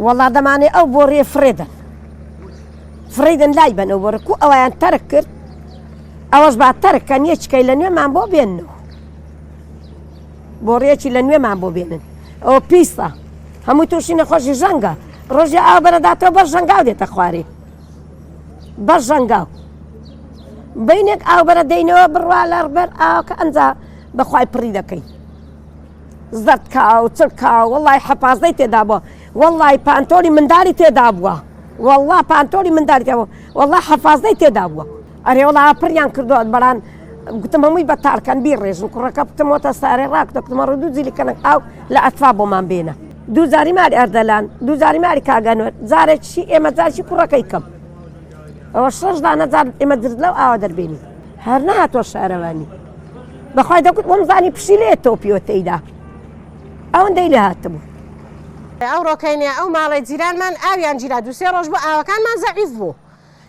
وەڵا دەمانێ ئەو بۆڕیە فڕێدەن فڕێدەن لای بەن ئەو بۆڕە کو ئەویان تەرک کرد ئەوەش با تەرک کەن یەکیکەی لە نوێمان بۆ بێننەوە بۆڕیەکی لە نوێمان بۆ بێنن ئەوە پیسە هەموو تووشی نەخۆشی ژەنگە ڕۆژی ئاو بەرەداتەوە بەر ژەنگاو دێتە خوارێ بەر ژەنگاو بینێک ئاو بەرە دەینەوە بڕوا لە بەر ئاوکە ئەنجا بەخوای پڕی دەکەین زەرد کاو چل کاو وەڵای حەپازدەی تێدا بووە وەڵای پانتۆڵی منداڵی تێدا بووە وەڵا پانتۆڵی منداڵی تێدا بووە وەڵا حەفازدەی تێدا بووە ئەرێ وەڵا پڕیان کردووە بەڵام گوتم هەمووی بە تاڵکەن بیڕێژن کوڕەکە بتمۆتە سارێ ڕاکتە کوتمە ڕوو دوو جیلی کەنک ئاو لە ئەتفا بۆمان بێنە دوو جاری مالی ئەردەلان دوو جاری مالی کاگەنوەر جارێکی ئێمە جارێکی کوڕەکەی کەم ئەوە شەش دانە جار ئێمە درد لەو ئاوە دەربێنی هەر نەهاتوە شارەوانی بەخوای دەگوت وەمزانی پشیلەیە تۆپیوە تێیدا ئەوەندەی لێ هاتبوو. ئەوڕۆکەینێ ئەو ماڵەی جیرانمان ئاویان گیرا دوو سێ ڕۆژ بوو ئاوەکانمان زەعیف بوو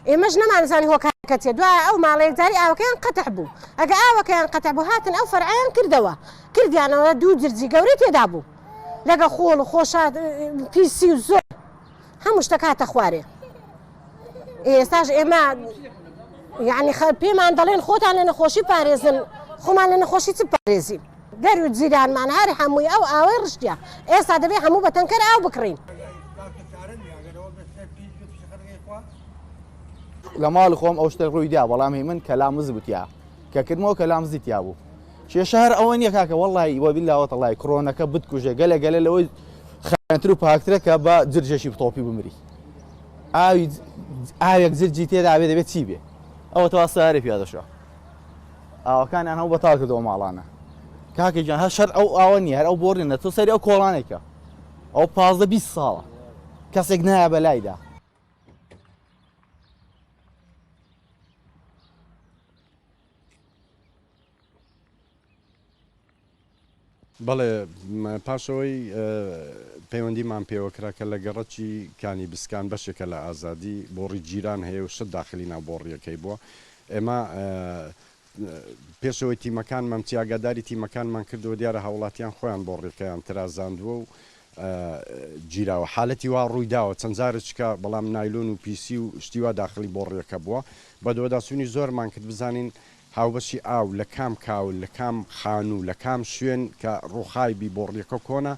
ئێمەش نەمانزانی هۆکارەکە چیە دوایە ئەو ماڵە یەکجاری ئاوەکەیان قەتع بوو ئەگە ئاوەکەیان قەتع بوو هاتن ئەو فەرعەیان کردەوە کردیانەوە دوو جرجی گەورەی تێدا بوو لەگە خۆڵ و خۆشات پیسی و زۆر هەموو شتەک هاتە خوارێ ئێستاش ئێمە یعنی پێمان دەڵێن خۆتان لە نەخۆشی پارێزن خۆمان لە نەخۆشی چ پارێزین دەر و جیرانمان هەر هەمووی ئەو ئاوەی ڕشتە ئێستا دەبێ هەموو بە تەنکەر ئاو بکڕین. لە ماڵی خۆم ئەو شتە ڕووی دا بەڵام هی من کەلام مز بوتیا کە کردمەوە کەلام زی تیا بوو کێشە هەر ئەوە نییە کاکە وەڵی وەبیلا وەتەڵای کرۆنەکە بتکوژێ گەلە گەلە لەوەی خاوێنتر و پاکترە کە بە جرجێکی بتۆپی بمری ئاوی ئاوێک جرجی تێدا بێ دەبێت چی بێ ئەوە تەوا سارێ پیادە شوە ئاوەکانیان هەموو بەتاڵ کردەوە ماڵانە کاکە گیان هەر شەر ئەو ئاوە نییە هەر ئەو بۆڕینە تۆ سەری ئەو کۆڵانێکە ئەو 15 20 ساڵە کەسێک نایە بەلایدا. بەڵێ پاش ئەوەی پەیوەندیمان پێوە کرا کە لە گەڕەکی کانی بسکان بەشێکە لە ئازادی بۆڕی جیران هەیە و شت داخلی ناو بۆڕیەکەی بووە ئێمە پێشەوەی تیمەکانمان چی ئاگاداری تیمەکانمان کردەوە دیارە هاوڵاتیان خۆیان بۆڕیەکەیان ترازاندووە و گیراوە حالەتی وا ڕووی داوە چەند جارێکە بەڵام نایلۆن و پیسی و شتی وا داخلی بۆڕیەکە بووە بەدواداچوونی زۆرمان کرد بزانین هاوبەشی ئاو لە کام کاول، لە کام خانوو، لە کام شوێن کە ڕووخای بی بۆڕیەکە کۆنە،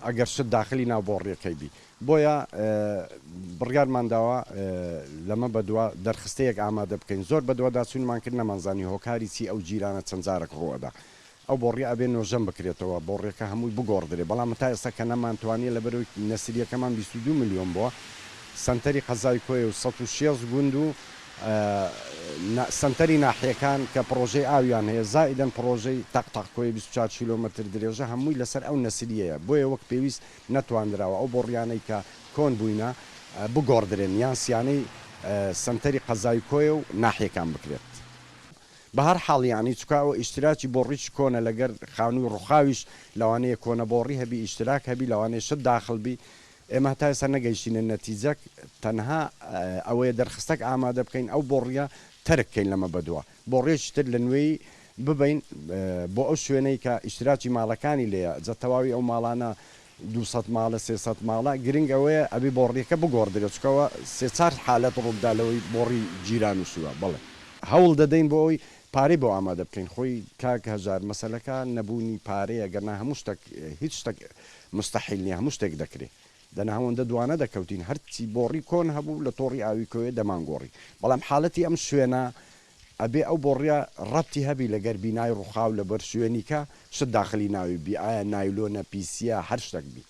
ئەگەر شت داخلی ناو بۆڕیەکەی بی. بۆیە بڕیارمان داوە لەمە بەدوا دەرخستەیەک ئامادە بکەین. زۆر بەدواداچوونمان کرد نەمانزانی هۆکاری چی ئەو گیرانە چەند جارەک ڕووئەدا. ئەو بۆڕیە ئەبێ نۆژەن بکرێتەوە، بۆڕیەکە هەمووی بگۆڕدرێ، بەڵام تا ئێستا کە نەمانتوانیە لەبەرئەوەی نەسریەکەمان 22 ملیۆن بووە، سەنتەری قەزای کۆیە و 160 گوند و سەنتەری ناحیەکان کە پڕۆژەی ئاویان هەیە، زائیدەن پڕۆژەی تەق تەق کۆیە 24 کیلۆمەتر درێژە هەمووی لەسەر ئەو نەسریەیە، بۆیە وەک پێویست نەتواندراوە ئەو بۆڕیانەی کە کۆن بووینە بگۆڕدرێن یان سیانەی سەنتەری قەزای کۆیە و ناحیەکان بکرێت. بە هەر حاڵ یانی چونکە ئەوە ئیشتراکی بۆڕیی کۆنە لەگەر خانووی ڕوخاویش لەوانەیە کۆنە بۆڕی هەبی ئیشتراک هەبی لەوانەیە شت داخل بی ئێمە هەتا ئێستا نەگەیشتینە نەتیجەک تەنها ئەوەیە دەرخستەک ئامادە بکەین ئەو بۆڕیە تەرک کەین لەمە بەدوا بۆڕیەکی تر لە نوێی ببەین بۆ ئەو شوێنەی کە ئیشتراکی ماڵەکانی لێیە جا تەواوی ئەو ماڵانە 200 ماڵە 300 ماڵە گرنگ ئەوەیە ئەبێ بۆڕیەکە بگۆڕدرێت چونکە ئەوە سێ چار حالەت ڕووبدا لەوەی بۆڕی گیران و سووە بەڵێ. هەوڵ دەدەین بۆ ئەوەی پارەی بۆ ئامادە بکەین خۆی کاک هەژار مەسەلەکە نەبوونی پارەیە گەرنا هەموو شتەک هیچ شتەک موستەحیل نیە هەموو شتێک دەکرێ دەنا هەوەندە دوانە دەکەوتین هەرچی بۆڕی کۆن هەبوو لە تۆڕی ئاوی کۆیە دەمانگۆڕی بەڵام حالەتی ئەم شوێنە ئەبێ ئەو بۆڕیە ڕەبتی هەبی لەگەر بینای ڕوخاو لەبەر شوێنیکە شت داخلی ناوی بی ئایا نایلۆنە پیسیە هەر شتەک بی.